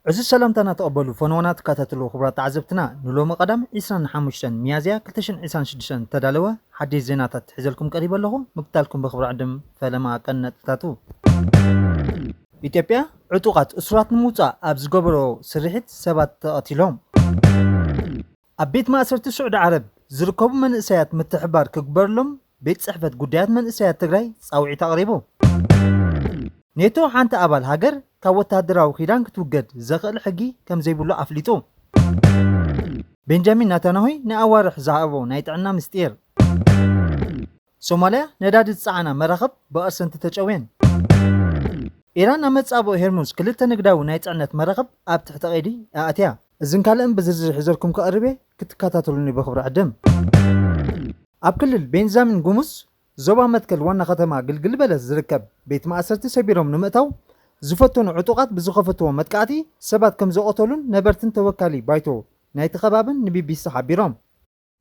እዚ ሰላምታና ተቐበሉ ፈነወና ትከታተሉ ክቡራት ተዓዘብትና፣ ንሎሚ ቀዳም ዕስራን ሓሙሽተን ሚያዝያ ክልተ ሽሕን ዕስራን ሽዱሽተን ተዳለወ ሓደሽ ዜናታት ሒዘልኩም ቀሪበ ኣለኹ። ምክታልኩም ብኽብሪ ዕድም ፈለማ ቀን ነጥብታቱ። ኢትዮጵያ ዕጡቓት እሱራት ንምውፃእ ኣብ ዝገበሮ ስርሒት ሰባት ተቐቲሎም። ኣብ ቤት ማእሰርቲ ስዑዲ ዓረብ ዝርከቡ መንእሰያት ምትሕባር ክግበረሎም ቤት ጽሕፈት ጉዳያት መንእሰያት ትግራይ ጻውዒት ኣቕሪቡ። ኔቶ ሓንቲ ኣባል ሃገር ካብ ወታደራዊ ኪዳን ክትውገድ ዘኽእል ሕጊ ከም ዘይብሉ ኣፍሊጡ። ቤንጃሚን ናታንያሁ ንኣዋርሕ ዝሃቦ ናይ ጥዕና ምስጢር። ሶማልያ ነዳዲ ዝጸዓና መራኽብ ብኣርሰንቲ ተጨውየን። ኢራን ኣብ መጻብኦ ሄርሙዝ ክልተ ንግዳዊ ናይ ጽዕነት መራኽብ ኣብ ትሕቲ ቀይዲ ኣእትያ። እዝን ካልእን ብዝርዝር ሒዘልኩም ክቐርብ እየ፣ ክትከታተሉኒ ብኽብሪ ዕድም። ኣብ ክልል ቤንጃሚን ጉሙዝ ዞባ መትከል ዋና ከተማ ግልግል በለስ ዝርከብ ቤት ማእሰርቲ ሰቢሮም ንምእታው ዝፈተኑ ዕጡቓት ብዝኸፈትዎ መጥቃዕቲ ሰባት ከም ዝቐተሉን ነበርትን ተወካሊ ባይቶ ናይቲ ከባብን ንቢቢሲ ሓቢሮም።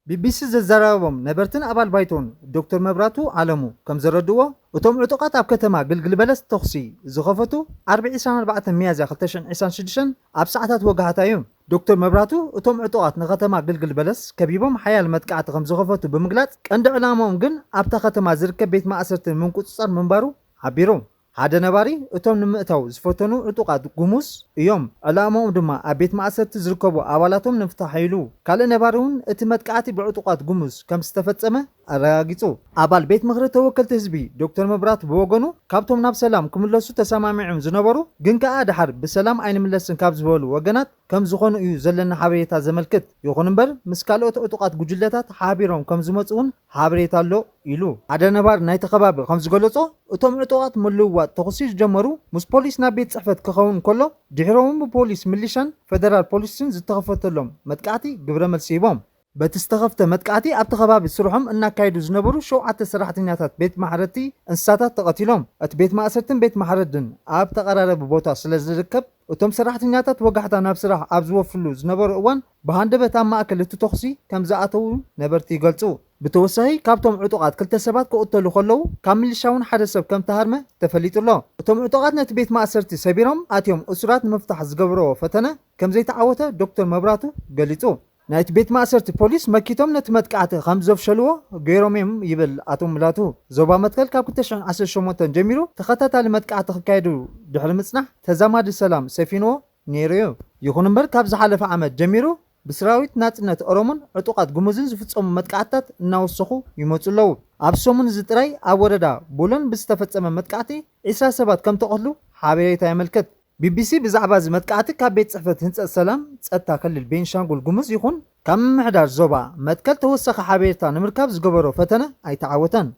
ቢቢሲ ዘዘራረቦም ነበርትን ኣባል ባይቶን ዶክተር መብራቱ ኣለሙ ከም ዘረድዎ፣ እቶም ዕጡቓት ኣብ ከተማ ግልግል በለስ ተኹሲ ዝኸፈቱ ዓርቢ ዕስራን ኣርባዕተን ሚያዝያ ክልተ ሽሕን ዕስራን ሽዱሽተን ኣብ ሰዓታት ወጋሕታ እዩ። ዶክተር መብራቱ፣ እቶም ዕጡቓት ንከተማ ግልግል በለስ ከቢቦም ሓያል መጥቃዕቲ ከም ዝኸፈቱ ብምግላጽ፣ ቀንዲ ዕላምኦም ግን ኣብታ ከተማ ዝርከብ ቤት ማእሰርቲ ንምቁጽጻር ምንባሩ ሓቢሩ። ሓደ ነባሪ፣ እቶም ንምእታው ዝፈተኑ ዕጡቓት ጉሙዝ እዮም፣ ዕላምኦም ድማ ኣብ ቤት ማእሰርቲ ዝርከቡ ኣባላቶም ንምፍታሕ ኢሉ። ካልእ ነባሪ እውን እቲ መጥቃዕቲ ብዕጡቓት ጉሙዝ ከም ዝተፈጸመ ኣረጋጊጹ። ኣባል ቤት ምኽሪ ተወከልቲ ህዝቢ ዶክተር መብራቱ ብወገኑ፣ ካብቶም ናብ ሰላም ክምለሱ ተሰማሚዖም ዝነበሩ ግን ከኣ ድሓር ብሰላም ኣይንምለስን ካብ ዝበሉ ወገናት ከም ዝኾኑ እዩ ዘለና ሓበሬታ ዘመልክት። ይኹን እምበር፣ ምስ ካልኦት ዕጡቓት ጉጅለታት ሓቢሮም ከም ዝመጹ እውን ሓበሬታ ኣሎ ኢሉ። ሓደ ነባሪ ናይቲ ከባቢ ከም ዝገለጾ፣ እቶም ዕጡቓት ምልውዋጥ ተኹሲ ዝጀመሩ ምስ ፖሊስ ናብ ቤት ጽሕፈት ክኸውን ከሎ፣ ድሕሮም እውን ብፖሊስ፣ ሚሊሻን ፌደራል ፖሊስን ዝተኸፈተሎም መጥቃዕቲ ግብረ መልሲ ሂቦም። በቲ ዝተኸፍተ መጥቃዕቲ ኣብቲ ከባቢ ስርሖም እናካየዱ ዝነበሩ ሸውዓተ ሰራሕተኛታት ቤት ማሕረድቲ እንስሳታት ተቐቲሎም። እቲ ቤት ማእሰርትን ቤት ማሕረድን ኣብ ተቐራረቢ ቦታ ስለ ዝርከብ፣ እቶም ሰራሕተኛታት ወጋሕታ ናብ ስራሕ ኣብ ዝወፍሉ ዝነበሩ እዋን ብሃንደበት ኣብ ማእከል እቲ ተኹሲ ከም ዝኣተዉ ነበርቲ ይገልጹ። ብተወሳኺ ካብቶም ዕጡቓት ክልተ ሰባት ክቕተሉ ከለዉ ካብ ሚሊሻ እውን ሓደ ሰብ ከም ተሃርመ ተፈሊጡ ኣሎ። እቶም ዕጡቓት ነቲ ቤት ማእሰርቲ ሰቢሮም ኣትዮም እሱራት ንምፍታሕ ዝገብርዎ ፈተነ ከም ዘይተዓወተ ዶክተር መብራቱ ገሊጹ። ናይቲ ቤት ማእሰርቲ ፖሊስ መኪቶም ነቲ መጥቃዕቲ ከም ዘፍሸልዎ ገይሮም እዮም ይብል ኣቶ ሙላቱ። ዞባ መትከል ካብ ክልተ ሽሕን ዓሰርተ ሸሞንተን ጀሚሩ ተኸታታሊ መጥቃዕቲ ክካየዱ ድሕሪ ምጽናሕ ተዛማዲ ሰላም ሰፊንዎ ነይሩ እዩ። ይኹን እምበር ካብ ዝሓለፈ ዓመት ጀሚሩ ብሰራዊት ናጽነት ኦሮሞን ዕጡቓት ጉሙዝን ዝፍጸሙ መጥቃዕትታት እናወሰኹ ይመጹ ኣለዉ። ኣብ ሰሙን እዚ ጥራይ ኣብ ወረዳ ቡሎን ብዝተፈጸመ መጥቃዕቲ ዕስራ ሰባት ከም ተቐትሉ ሓበሬታ የመልክት። ቢቢሲ ብዛዕባ እዚ መጥቃዕቲ ካብ ቤት ጽሕፈት ህንጸት ሰላም ጸጥታ ክልል ቤንሻንጉል ጉሙዝ ይኹን ካብ ምምሕዳር ዞባ መትከል ተወሳኺ ሓበሬታ ንምርካብ ዝገበሮ ፈተነ ኣይተዓወተን።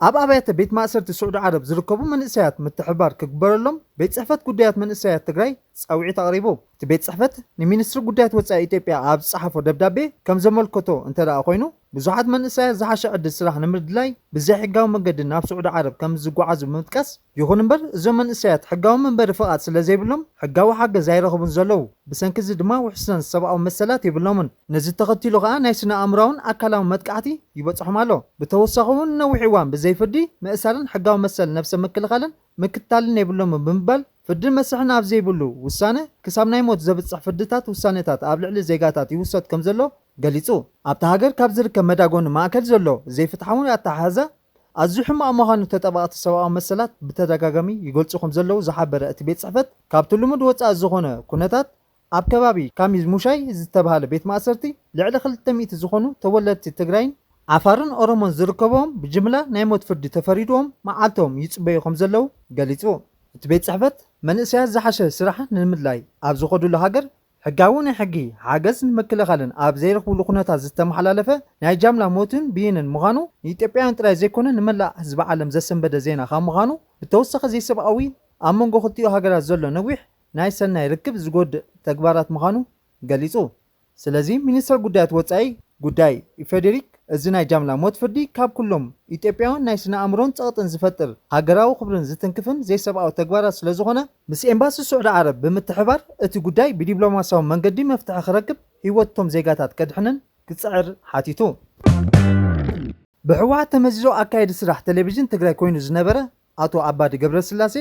ኣብ ኣብያተ ቤት ማእሰርቲ ስዑዲ ዓረብ ዝርከቡ መንእሰያት ምትሕባር ክግበረሎም ቤት ጽሕፈት ጉዳያት መንእሰያት ትግራይ ጻውዒት ኣቕሪቡ። እቲ ቤት ጽሕፈት ንሚኒስትሪ ጉዳያት ወጻኢ ኢትዮጵያ ኣብ ዝጸሓፎ ደብዳቤ ከም ዘመልከቶ እንተ ደኣ ኮይኑ፣ ብዙሓት መንእሰያት ዝሓሸ ዕድል ስራሕ ንምድላይ ብዘይሕጋዊ መገዲ ናብ ስዑዲ ዓረብ ከም ዝጓዓዙ ብምጥቃስ፣ ይኹን እምበር እዞም መንእሰያት ሕጋዊ መንበሪ ፍቓድ ስለ ዘይብሎም ሕጋዊ ሓገዝ ኣይረኽቡን ዘለዉ። ብሰንኪ እዚ ድማ ውሕስነት ሰብኣዊ መሰላት የብሎምን። ነዚ ተኸቲሉ ከኣ ናይ ስነ ኣእምሮኣውን ኣካላውን መጥቃዕቲ ይበጽሖም ኣሎ። ብተወሳኺ እውን ነዊሕ እዋን ብዘይ ፍርዲ ምእሳርን ሕጋዊ መሰል ነብሰ ምክልኻልን ምክትታልን የብሎምን ብምባል፣ ፍርድን መስርሕን ኣብ ዘይብሉ ውሳነ ክሳብ ናይ ሞት ዘብጽሕ ፍርድታት ውሳነታት ኣብ ልዕሊ ዜጋታት ይውሰድ ከም ዘሎ ገሊጹ። ኣብታ ሃገር ካብ ዝርከብ መዳጎኒ ማእከል ዘሎ ዘይፍትሓዊ ኣተሓሕዛ ኣዝዩ ሕማቕ ምዃኑ ተጣበቕቲ ሰብኣዊ መሰላት ብተደጋጋሚ ይገልጹ ከም ዘለዉ ዝሓበረ እቲ ቤት ጽሕፈት፣ ካብቲ ልሙድ ወጻኢ ዝኾነ ኩነታት ኣብ ከባቢ ካሚዝ ሙሻይ ዝተባህለ ቤት ማእሰርቲ ልዕሊ ክልተ ሚእቲ ዝኾኑ ተወለድቲ ትግራይን ዓፋርን ኦሮሞን ዝርከብዎም ብጅምላ ናይ ሞት ፍርዲ ተፈሪድዎም መዓልቶም ይጽበዩ ከም ዘለዉ ገሊጹ። እቲ ቤት ጽሕፈት መንእሰያት ዝሓሸ ስራሕ ንምድላይ ኣብ ዝኸዱሉ ሃገር ሕጋዊ ናይ ሕጊ ሓገዝን ምክልኻልን ኣብ ዘይረኽብሉ ኩነታት ዝተመሓላለፈ ናይ ጃምላ ሞትን ብይንን ምዃኑ ንኢትዮጵያውያን ጥራይ ዘይኮነ ንመላእ ህዝቢ ዓለም ዘሰንበደ ዜና ካብ ምዃኑ ብተወሳኺ ዘይሰብኣዊ ኣብ መንጎ ክልቲኡ ሃገራት ዘሎ ነዊሕ ናይ ሰናይ ርክብ ዝጎድእ ተግባራት ምዃኑ ገሊጹ። ስለዚ ሚኒስተር ጉዳያት ወጻኢ ጉዳይ ኢፌዴሪክ እዚ ናይ ጃምላ ሞት ፍርዲ ካብ ኩሎም ኢትዮጵያውያን ናይ ስነ ኣእምሮን ጸቕጥን ዝፈጥር ሃገራዊ ክብርን ዝትንክፍን ዘይሰብኣዊ ተግባራት ስለ ዝኾነ ምስ ኤምባሲ ስዑዲ ዓረብ ብምትሕባር እቲ ጉዳይ ብዲፕሎማስያዊ መንገዲ መፍትሒ ክረክብ ህይወት እቶም ዜጋታት ከድሕንን ክጽዕር ሓቲቱ። ብህወሓት ተመዚዙ ኣካየዲ ስራሕ ቴሌቪዥን ትግራይ ኮይኑ ዝነበረ ኣቶ ኣባዲ ገብረስላሴ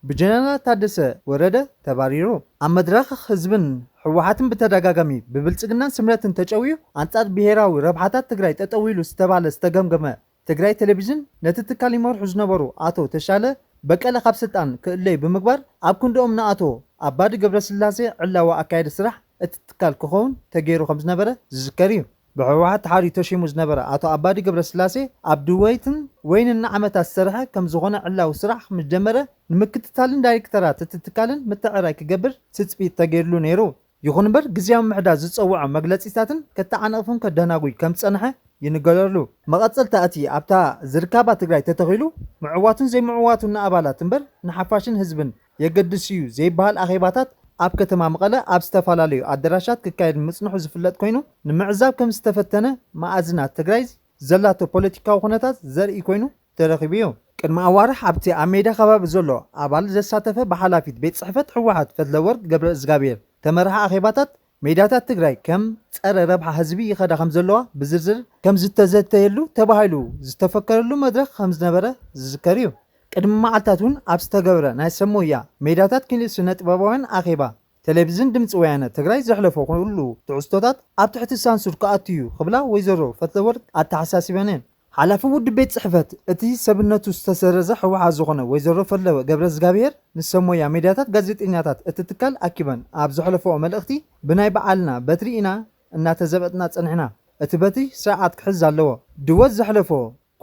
ብጀነራል ታደሰ ወረደ ተባሪሩ። ኣብ መድረኽ ህዝብን ህወሓትን ብተደጋጋሚ ብብልጽግናን ስምረትን ተጨውዩ ኣንጻር ብሄራዊ ረብሓታት ትግራይ ጠጠው ኢሉ ዝተባለ ዝተገምገመ ትግራይ ቴሌቪዥን ነቲ ትካል ይመርሑ ዝነበሩ ኣቶ ተሻለ በቀለ ካብ ስልጣን ክእለዩ ብምግባር ኣብ ክንድኦም ንኣቶ ኣባዲ ገብረስላሴ ዕላዊ ኣካየዲ ስራሕ እቲ ትካል ክኸውን ተገይሩ ከም ዝነበረ ዝዝከር እዩ። ብህወሓት ተሓርዩ ተሸይሙ ዝነበረ ኣቶ ኣባዲ ገብረስላሴ ኣብ ድወይትን ወይንን ንዓመታት ዝሰርሐ ከም ዝኾነ ዕላዊ ስራሕ ምስ ጀመረ ንምክትታልን ዳይሬክተራት እቲ ትካልን ምትዕራይ ክገብር ትፅቢት ተገይርሉ ነይሩ። ይኹን እምበር ግዝያዊ ምሕዳር ዝፀውዖ መግለፂታትን ከተዓናቕፍን ከደናጉይ ከም ዝፀንሐ ይንገረሉ። መቐፀልታ እቲ ኣብታ ዝርካባ ትግራይ ተተኺሉ ምዕዋቱን ዘይምዕዋቱን ንኣባላት እምበር ንሓፋሽን ህዝብን የገድስ እዩ ዘይበሃል ኣኼባታት ኣብ ከተማ መቐለ ኣብ ዝተፈላለዩ ኣደራሻት ክካየድ ምጽንሑ ዝፍለጥ ኮይኑ ንምዕዛብ ከም ዝተፈተነ መኣዝናት ትግራይ ዘላቶ ፖለቲካዊ ኩነታት ዘርኢ ኮይኑ ተረኺቡ እዩ። ቅድሚ ኣዋርሕ ኣብቲ ኣብ ሜዳ ከባቢ ዘሎ ኣባል ዘሳተፈ ብሓላፊት ቤት ጽሕፈት ህወሓት ፈትለወርቅ ገብረ እግዚኣብሔር ተመርሓ ኣኼባታት ሜዳታት ትግራይ ከም ጸረ ረብሓ ህዝቢ ይኸዳ ከም ዘለዋ ብዝርዝር ከም ዝተዘተየሉ ተባሂሉ ዝተፈከረሉ መድረኽ ከም ዝነበረ ዝዝከር እዩ። ቅድሚ መዓልታት እውን ኣብ ዝተገብረ ናይ ሰሞያ ሜዳታት ክልል ስነ ጥበባውያን ኣኼባ ቴሌቪዝን ድምፂ ወያነ ትግራይ ዘሕለፎ ኩሉ ትሕዝቶታት ኣብ ትሕቲ ሳንሱር ክኣቱ እዩ ክብላ ወይዘሮ ፈትለወርቅ ኣተሓሳሲበን እየን። ሓላፊ ውድብ ቤት ጽሕፈት እቲ ሰብነቱ ዝተሰረዘ ህወሓት ዝኾነ ወይዘሮ ፈለወ ገብረ እግዚኣብሔር ንሰሞያ ሜድያታት ጋዜጠኛታት እቲ ትካል ኣኪበን ኣብ ዘሕለፈኦ መልእኽቲ ብናይ በዓልና በትሪ ኢና እናተዘበጥና ጸኒሕና። እቲ በትሪ ስርዓት ክሕዝ ኣለዎ። ድወት ዘሕለፎ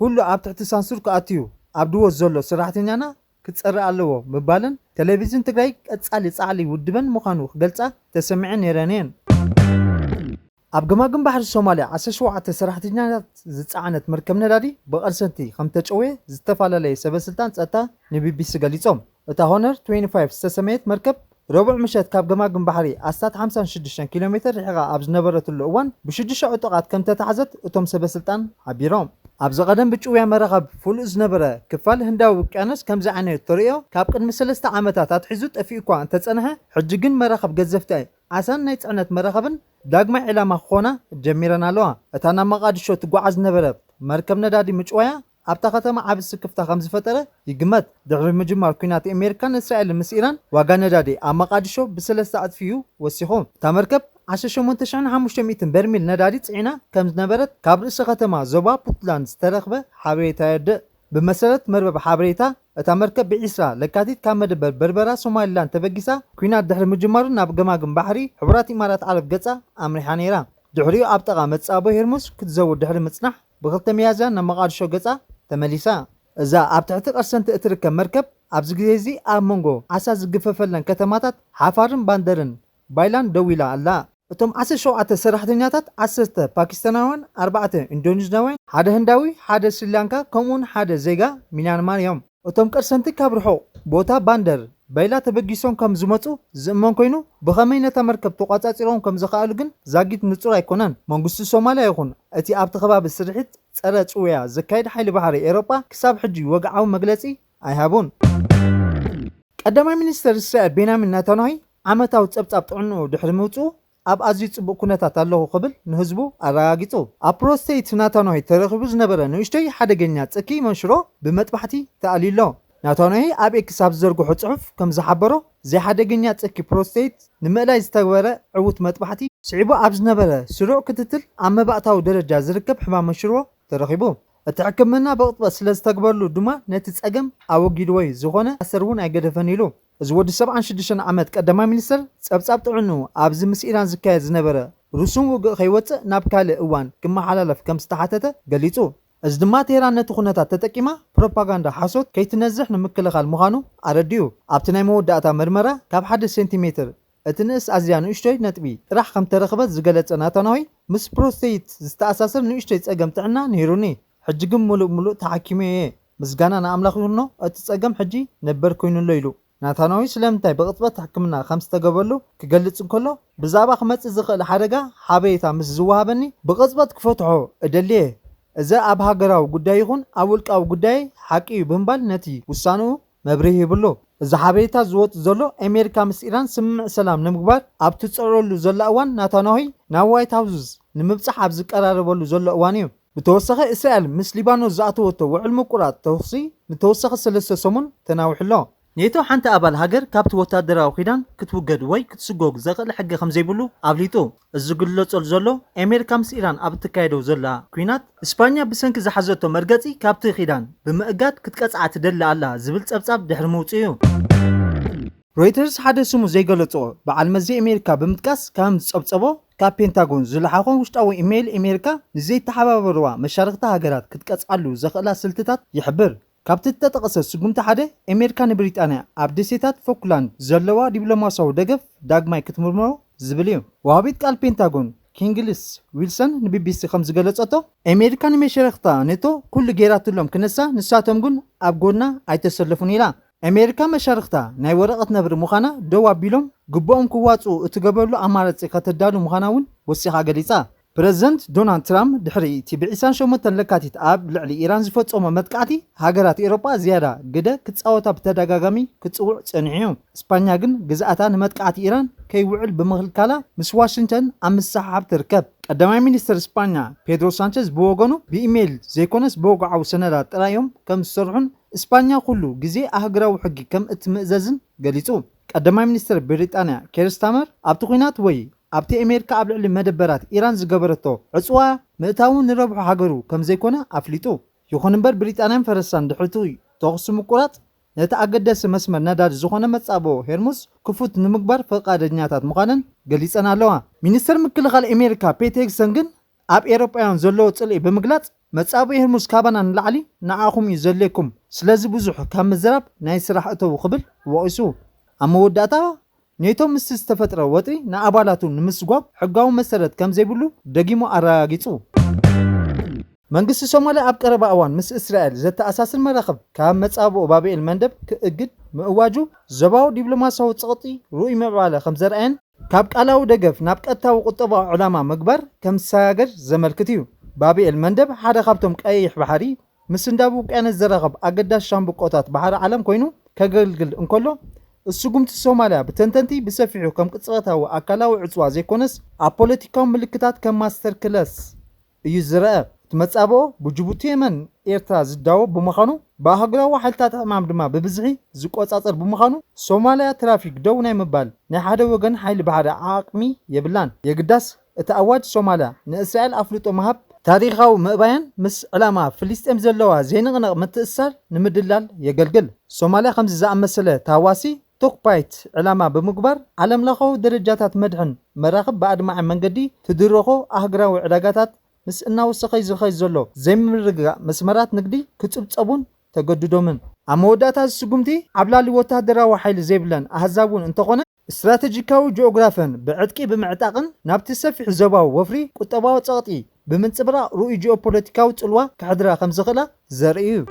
ኩሉ ኣብ ትሕቲ ሳንሱር ክኣትዩ ኣብ ድወት ዘሎ ሰራሕተኛና ክጸሪ ኣለዎ ምባለን ቴሌቪዝን ትግራይ ቀጻሊ ጻዕሊ ውድበን ምዃኑ ክገልጻ ተሰሚዐን ነይረን እየን። ኣብ ገማግም ባሕሪ ሶማልያ ዓሰርተ ሸውዓተ ሰራሕተኛታት ዝጸዓነት መርከብ ነዳዲ ብቐርሰንቲ ከም ተጨውየ ዝተፈላለየ ሰበ ስልጣን ጸጥታ ንቢቢሲ ገሊጾም። እታ ሆነር ትዌንቲ ፋይቭ ዝተሰመየት መርከብ ረቡዕ ምሸት ካብ ገማግም ባሕሪ ኣስታት ሓምሳን ሽዱሽተን ኪሎ ሜትር ርሒቓ ኣብ ዝነበረትሉ እዋን ብሽዱሽተ ዕጡቓት ከም ተታሕዘት እቶም ሰበ ስልጣን ሓቢሮም። ኣብዚ ቀደም ብጭውያ መራኸብ ፍሉጥ ዝነበረ ክፋል ህንዳዊ ውቅያኖስ ከምዚ ዓይነት ተርእዮ ካብ ቅድሚ ሰለስተ ዓመታት ኣትሒዙ ጠፊኡ እኳ እንተጸንሐ፣ ሕጂ ግን መራኸብ ገዘፍቲ ዓሳን ናይ ጽዕነት መራኸብን ዳግማይ ዕላማ ክኾና ጀሚረን ኣለዋ። እታ ናብ መቓድሾ ትጓዓዝ ዝነበረት መርከብ ነዳዲ ምጭዋያ ኣብታ ከተማ ዓቢ ስክፍታ ከም ዝፈጠረ ይግመት። ድሕሪ ምጅማር ኲናት ኣሜሪካን እስራኤልን ምስ ኢራን፣ ዋጋ ነዳዲ ኣብ መቓድሾ ብሰለስተ ዕጽፊ እዩ ወሲኹ። እታ መርከብ ዓሰርተ ሸሞንተ ሽሕን ሓሙሽተ ሚእትን በርሚል ነዳዲ ጽዒና ከም ዝነበረት ካብ ርእሰ ከተማ ዞባ ፑንትላንድ ዝተረኽበ ሓበሬታ የርድእ። ብመሰረት መርበብ ሓበሬታ፣ እታ መርከብ ብዒስራ ለካቲት ካብ መደበር በርበራ ሶማሊላንድ ተበጊሳ ኲናት ድሕሪ ምጅማሩ ናብ ገማግም ባሕሪ ሕቡራት ኢማራት ዓረብ ገጻ ኣምሪሓ ነይራ። ድሕሪኡ ኣብ ጥቓ መጻቦ ሄርሙዝ ክትዘውር ድሕሪ ምጽናሕ ብክልተ ሚያዝያ ናብ መቓድሾ ገጻ ተመሊሳ። እዛ ኣብ ትሕቲ ቀርሰንቲ እትርከብ መርከብ ኣብዚ ግዜ እዚ ኣብ መንጎ ዓሳ ዝግፈፈለን ከተማታት ሓፋርን ባንደርን ባይላን ደው ኢላ ኣላ። እቶም ዓሰርተ ሸውዓተ ሰራሕተኛታት ዓሰርተ ፓኪስታናውያን፣ ኣርባዕተ ኢንዶኔዥያውያን፣ ሓደ ህንዳዊ፣ ሓደ ስሪላንካ ከምኡውን ሓደ ዜጋ ሚያንማር እዮም። እቶም ቀርሰንቲ ካብ ርሑቕ ቦታ ባንደር በይላ ተበጊሶም ከም ዝመጹ ዝእመን ኮይኑ፣ ብኸመይ ነታ መርከብ ተቋጻጺሮም ከም ዝኸኣሉ ግን ዛጊት ንጹር ኣይኮነን። መንግስቲ ሶማልያ ይኹን እቲ ኣብቲ ከባቢ ስርሒት ጸረ ጽውያ ዘካይድ ሓይሊ ባሕሪ ኤውሮጳ ክሳብ ሕጂ ወግዓዊ መግለጺ ኣይሃቡን። ቀዳማይ ሚኒስተር እስራኤል ቤንያሚን ናታንያሁ ዓመታዊ ጸብጻብ ጥዕንኡ ድሕሪ ምውጽኡ ኣብ ኣዝዩ ጽቡቕ ኩነታት ኣለኹ ክብል ንህዝቡ ኣረጋጊጹ። ኣብ ፕሮስተይት ናታንያሁ ተረኺቡ ዝነበረ ንእሽቶይ ሓደገኛ ጽኪ መንሽሮ ብመጥባሕቲ ተኣልዩ ኣሎ። ናታንያሁ ኣብ ኤክስ ኣብ ዝዘርግሖ ጽሑፍ ከም ዝሓበሮ፣ ዘይሓደገኛ ጽኪ ፕሮስተይት ንምእላይ ዝተግበረ ዕዉት መጥባሕቲ ስዒቡ ኣብ ዝነበረ ስሩዕ ክትትል ኣብ መባእታዊ ደረጃ ዝርከብ ሕማም መንሽሮ ተረኺቡ። እቲ ሕክምና ብቕጽበት ስለ ዝተግበርሉ ድማ ነቲ ጸገም ኣወጊድዎ እዩ፣ ዝኾነ ኣሰር እውን ኣይገደፈን ኢሉ። እዚ ወዲ ሰብዓን ሽዱሽተን ዓመት ቀዳማይ ሚኒስተር ጸብጻብ ጥዕንኡ ኣብዚ ምስ ኢራን ዝካየድ ዝነበረ ርሱን ውግእ ከይወጽእ ናብ ካልእ እዋን ክመሓላለፍ ከም ዝተሓተተ ገሊጹ። እዚ ድማ ቴህራን ነቲ ኩነታት ተጠቂማ ፕሮፓጋንዳ ሓሶት ከይትነዝሕ ንምክልኻል ምዃኑ ኣረዲኡ። ኣብቲ ናይ መወዳእታ መርመራ ካብ ሓደ ሴንቲሜትር እቲ ንእስ ኣዝያ ንእሽቶይ ነጥቢ ጥራሕ ከም ተረኽበት ዝገለጸ ናታንያሁ፣ ምስ ፕሮስተይት ዝተኣሳሰር ንእሽቶይ ጸገም ጥዕና ነይሩኒ፣ ሕጂ ግን ምሉእ ብምሉእ ተሓኪመ እየ። ምስጋና ንኣምላኽ ይኹኖ፣ እቲ ጸገም ሕጂ ነበር ኮይኑሎ ኢሉ። ናታንያሁ ስለምንታይ ብቕጽበት ሕክምና ከም ዝተገበረሉ ክገልጽ እንከሎ፣ ብዛዕባ ክመጽእ ዝኽእል ሓደጋ ሓበሬታ ምስ ዝወሃበኒ ብቕጽበት ክፈትሖ እደሊ እየ። እዚ ኣብ ሃገራዊ ጉዳይ ይኹን ኣብ ውልቃዊ ጉዳይ ሓቂ እዩ ብምባል ነቲ ውሳንኡ መብርሂ ሂብሉ። እዚ ሓበሬታ ዝወጽእ ዘሎ ኣሜሪካ ምስ ኢራን ስምምዕ ሰላም ንምግባር ኣብ ትጽዕረሉ ዘላ እዋን ናታንያሁ ናብ ዋይት ሃውስ ንምብጻሕ ኣብ ዝቀራረበሉ ዘሎ እዋን እዩ። ብተወሳኺ እስራኤል ምስ ሊባኖስ ዝኣተወቶ ውዕል ምቁራጽ ተኹሲ ንተወሳኺ ሰለስተ ሰሙን ተናዊሑ ኣሎ። ኔቶ ሓንቲ ኣባል ሃገር ካብቲ ወታደራዊ ኪዳን ክትውገድ ወይ ክትስጎግ ዘኽእል ሕጊ ከም ዘይብሉ ኣፍሊጡ። እዚ ዝግለጸሉ ዘሎ፣ ኣሜሪካ ምስ ኢራን ኣብ እትካየዶ ዘላ ኲናት፣ እስፓኛ ብሰንኪ ዝሓዘቶ መርገጺ ካብቲ ኪዳን ብምእጋድ ክትቀጽዓ ትደሊ ኣላ ዝብል ጸብጻብ ድሕሪ ምውጽኡ እዩ። ሮይተርስ ሓደ ስሙ ዘይገለጾ በዓል መዚ ኣሜሪካ ብምጥቃስ ከም ዝጸብጸቦ፣ ካብ ፔንታጎን ዝለሓኾ ውሽጣዊ ኢሜይል ኣሜሪካ ንዘይተሓባበርዋ መሻርኽቲ ሃገራት ክትቀጽዓሉ ዘኽእላ ስልትታት ይሕብር። ካብቲ እተጠቐሰ ስጉምቲ ሓደ፣ ኣሜሪካ ንብሪጣንያ ኣብ ደሴታት ፎክላንድ ዘለዋ ዲፕሎማሲያዊ ደገፍ ዳግማይ ክትምርምሮ ዝብል እዩ። ወሃቢት ቃል ፔንታጎን ኪንግሊስ ዊልሰን ንቢቢሲ ከም ዝገለጸቶ፣ ኣሜሪካ ንመሻርኽታ ኔቶ ኩሉ ገይራትሎም ክነሳ፣ ንሳቶም ግን ኣብ ጎና ኣይተሰለፉን ኢላ። ኣሜሪካ መሻርኽታ ናይ ወረቐት ነብሪ ምዃና ደው ኣቢሎም ግቡኦም ክዋጽኡ እትገብረሉ ኣማራጺ ከተዳሉ ምዃና እውን ወሲኻ ገሊጻ። ፕረዚደንት ዶናልድ ትራምፕ ድሕሪ እቲ ብ ዒስራን ሸሞንተን ለካቲት ኣብ ልዕሊ ኢራን ዝፈጸሞ መጥቃዕቲ፣ ሃገራት ኤውሮጳ ዝያዳ ግደ ክጻወታ ብተደጋጋሚ ክጽውዕ ጸኒሑ እዩ። እስፓኛ ግን ግዝኣታ ንመጥቃዕቲ ኢራን ከይውዕል ብምኽልካላ ምስ ዋሽንግተን ኣብ ምስሕሓብ ትርከብ። ቀዳማይ ሚኒስትር እስፓኛ ፔድሮ ሳንቸዝ ብወገኑ ብኢሜይል ዘይኮነስ ብወግዓዊ ሰነዳት ጥራይ እዮም ከም ዝሰርሑን እስፓኛ ኩሉ ግዜ ኣህግራዊ ሕጊ ከም እትምእዘዝን ገሊጹ። ቀዳማይ ሚኒስትር ብሪጣንያ ኬር ስታመር ኣብቲ ኲናት ወይ ኣብቲ ኣሜሪካ ኣብ ልዕሊ መደበራት ኢራን ዝገበረቶ ዕጽዋ ምእታዉ ንረብሑ ሃገሩ ከም ዘይኮነ ኣፍሊጡ። ይኹን እምበር ብሪጣንያን ፈረንሳን ድሕሪ እቲ ተኹሲ ምቁራጽ ነቲ ኣገዳሲ መስመር ነዳዲ ዝኾነ መጻብኦ ሄርሙዝ ክፉት ንምግባር ፈቓደኛታት ምዃነን ገሊጸን ኣለዋ። ሚኒስትር ምክልኻል ኣሜሪካ ፔት ሄግሰን ግን ኣብ ኤውሮጳውያን ዘለዎ ጽልኢ ብምግላጽ መጻብኦ ሄርሙዝ ካባና ንላዕሊ ንዓኹም እዩ ዘድልየኩም፣ ስለዚ ብዙሕ ካብ ምዝራብ ናይ ስራሕ እተዉ ክብል ወቒሱ። ኣብ መወዳእታ ኔቶ ምስቲ ዝተፈጥረ ወጥሪ ንኣባላቱ ንምስጓብ ሕጋዊ መሰረት ከም ዘይብሉ ደጊሙ ኣረጋጊጹ። መንግስቲ ሶማልያ ኣብ ቀረባ እዋን ምስ እስራኤል ዘተኣሳስር መራኽብ ካብ መጻብኦ ባብኤል መንደብ ክእግድ ምእዋጁ ዞባዊ ዲፕሎማሲያዊ ጸቕጢ ርኡይ ምዕባለ ከም ዘርኣየን ካብ ቃላዊ ደገፍ ናብ ቀጥታዊ ቁጠባዊ ዕላማ ምግባር ከም ዝሰጋገር ዘመልክት እዩ። ባብኤል መንደብ ሓደ ካብቶም ቀይሕ ባሕሪ ምስ ህንዳዊ ውቅያኖስ ዘራኽብ ኣገዳሲ ሻምብቆታት ባሕሪ ዓለም ኮይኑ ከገልግል እንከሎ፣ ስጉምቲ ሶማልያ ብተንተንቲ ብሰፊሑ ከም ቅጽበታዊ ኣካላዊ ዕጽዋ ዘይኮነስ ኣብ ፖለቲካዊ ምልክታት ከም ማስተር ክለስ እዩ ዝረአ። እቲ መጻብኦ ብጅቡቲ፣ የመን፣ ኤርትራ ዝዳወብ ብምዃኑ ብኣህጉራዊ ሓይልታት ዕማም ድማ ብብዝሒ ዝቆጻጸር ብምዃኑ ሶማልያ ትራፊክ ደው ናይ ምባል ናይ ሓደ ወገን ሓይሊ ባሕሪ ዓቕሚ የብላን። የግዳስ እቲ ኣዋጅ ሶማልያ ንእስራኤል ኣፍልጦ ምሃብ ታሪኻዊ ምእባያን ምስ ዕላማ ፍልስጤም ዘለዋ ዘይንቕነቕ ምትእስሳር ንምድላል የገልግል። ሶማልያ ከምዚ ዝኣመሰለ ታዋሲ ቶክፓይት ዕላማ ብምግባር ዓለምለኻዊ ደረጃታት መድሕን መራኽብ ብኣድማዒ መንገዲ ትድረኾ ኣህግራዊ ዕዳጋታት ምስ እናወሰኸ ዝኸይ ዘሎ ዘይምርግጋእ መስመራት ንግዲ ክጽብጸቡን ተገድዶምን። ኣብ መወዳእታ እዚ ስጉምቲ ዓብላሊ ወተሃደራዊ ሓይሊ ዘይብለን ኣህዛብ እውን እንተኾነ፣ ስትራተጂካዊ ጂኦግራፈን ብዕጥቂ ብምዕጣቕን ናብቲ ሰፊሕ ዞባዊ ወፍሪ ቁጠባዊ ጸቕጢ ብምንጽብራቕ ርኡይ ጂኦፖለቲካዊ ጽልዋ ክሕድራ ከም ዝኽእላ ዘርኢ እዩ።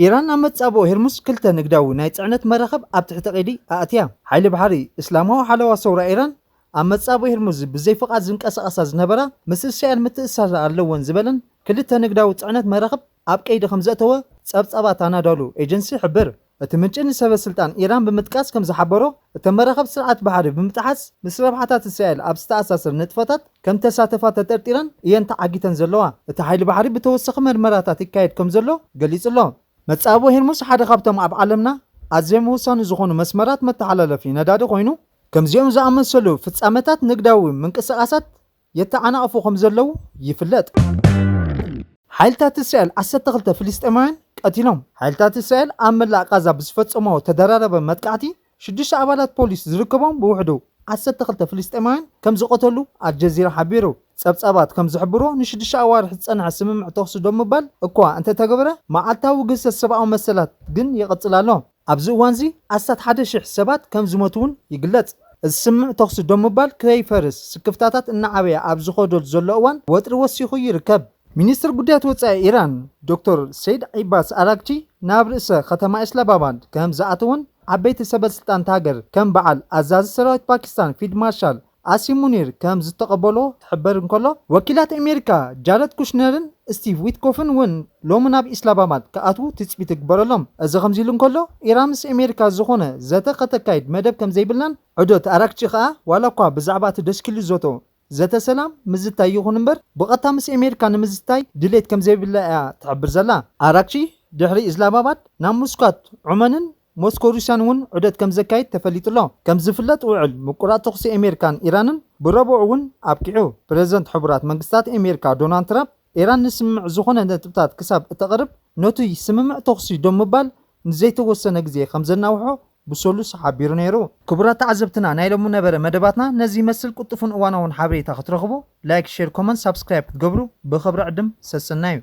ኢራን ኣብ መጻብኦ ሄርሙዝ ክልተ ንግዳዊ ናይ ጽዕነት መራኽብ ኣብ ትሕቲ ቀይዲ ኣእትያ። ሓይሊ ባሕሪ እስላማዊ ሓለዋ ሰውራ ኢራን ኣብ መጻብኦ ሄርሙዝ ብዘይ ፍቓድ ዝንቀሳቐሳ ዝነበራ ምስ እስራኤል ምትእስሳር ኣለወን ዝበለን ክልተ ንግዳዊ ጽዕነት መራኽብ ኣብ ቀይዲ ከም ዘእተወ ጸብጻባት ኣናዶሉ ኤጀንሲ ይሕብር። እቲ ምንጪ ንሰበ ስልጣን ኢራን ብምጥቃስ ከም ዝሓበሮ፣ እተን መራኽብ ስርዓት ባሕሪ ብምጥሓስ ምስ ረብሓታት እስራኤል ኣብ ዝተኣሳሰር ንጥፈታት ከም ተሳተፋ ተጠርጢረን እየን ተዓጊተን ዘለዋ። እቲ ሓይሊ ባሕሪ ብተወሳኺ መርመራታት ይካየድ ከም ዘሎ ገሊጹ ኣሎ። መጻብኦ ሄርሙዝ ሓደ ካብቶም ኣብ ዓለምና ኣዝዮም ወሳኒ ዝኾኑ መስመራት መተሓላለፊ ነዳዲ ኮይኑ፣ ከምዚኦም ዝኣመሰሉ ፍጻመታት ንግዳዊ ምንቅስቓሳት የተዓናቕፉ ከም ዘለዉ ይፍለጥ። ሓይልታት እስራኤል ዓሰርተ ክልተ ፍልስጤማውያን ቀቲሎም። ሓይልታት እስራኤል ኣብ መላእ ቃዛ ብዝፈጸሞ ተደራረበ መጥቃዕቲ ሽዱሽተ ኣባላት ፖሊስ ዝርከቦም ብውሕዱ ዓሰርተ ክልተ ፍልስጤማውያን ከም ዝቐተሉ ኣልጀዚራ ሓቢሩ። ጸብጻባት ከም ዝሕብሮ ንሽዱሽተ ኣዋርሕ ዝጸንሐ ስምምዕ ተኹሲ ደው ምባል እኳ እንተተገበረ፣ መዓልታዊ ግህሰት ሰብኣዊ መሰላት ግን ይቕጽል ኣሎ። ኣብዚ እዋንዚ ኣስታት ሓደ ሽሕ ሰባት ከም ዝሞቱ እውን ይግለጽ። እዚ ስምምዕ ተኹሲ ደው ምባል ከይፈርስ ስክፍታታት እናዓበየ ኣብ ዝኸደሉ ዘሎ እዋን ወጥሪ ወሲኹ ይርከብ። ሚኒስትር ጉዳያት ወጻኢ ኢራን ዶክተር ሰይድ ዒባስ ኣራግቺ ናብ ርእሰ ከተማ ኢስላማባድ ከም ዝኣተወን ዓበይቲ ሰበስልጣን እታ ሃገር ከም በዓል ኣዛዚ ሰራዊት ፓኪስታን ፊልድ ማርሻል ኣሲም ሙኒር ከም ዝተቐበሎ ክሕበር እንከሎ፣ ወኪላት ኣሜሪካ ጃረድ ኩሽነርን ስቲቭ ዊትኮፍን እውን ሎሚ ናብ ኢስላማባድ ክኣትዉ ትጽቢት ይግበረሎም። እዚ ከምዚ ኢሉ እንከሎ፣ ኢራን ምስ ኣሜሪካ ዝኾነ ዘተ ከተካይድ መደብ ከም ዘይብላን ዑደት ኣራግቺ ከኣ ዋላ እኳ ብዛዕባ እቲ ደስኪሉ ዘቶ ዘተ ሰላም ምዝታይ ይኹን እምበር፣ ብቐጥታ ምስ ኣሜሪካ ንምዝታይ ድሌት ከም ዘይብላ እያ ትሕብር ዘላ። ኣራግቺ ድሕሪ ኢስላማባድ ናብ ሙስካት፣ ዑመንን ሞስኮ ሩስያን እውን ዑደት ከም ዘካይድ ተፈሊጡ ኣሎ። ከም ዝፍለጥ ውዕል ምቁራጥ ተኹሲ ኣሜሪካን ኢራንን ብረቡዕ እውን ኣብቂዑ። ፕሬዝደንት ሕቡራት መንግስታት ኣሜሪካ ዶናልድ ትራምፕ ኢራን ንስምምዕ ዝኾነ ነጥብታት ክሳብ እተቕርብ ነቱይ ስምምዕ ተኹሲ ደው ምባል ንዘይተወሰነ ግዜ ከም ዘናውሖ ብሰሉስ ሓቢሩ ነይሩ። ክቡራት ተዓዘብትና ናይ ሎሚ ነበረ መደባትና ነዚ ይመስል። ቅልጡፍን እዋናውን ሓበሬታ ክትረኽቡ ላይክ፣ ሼር፣ ኮመንት፣ ሳብስክራይብ ክትገብሩ ብኽብሪ ዕድም ሰሰናዩ።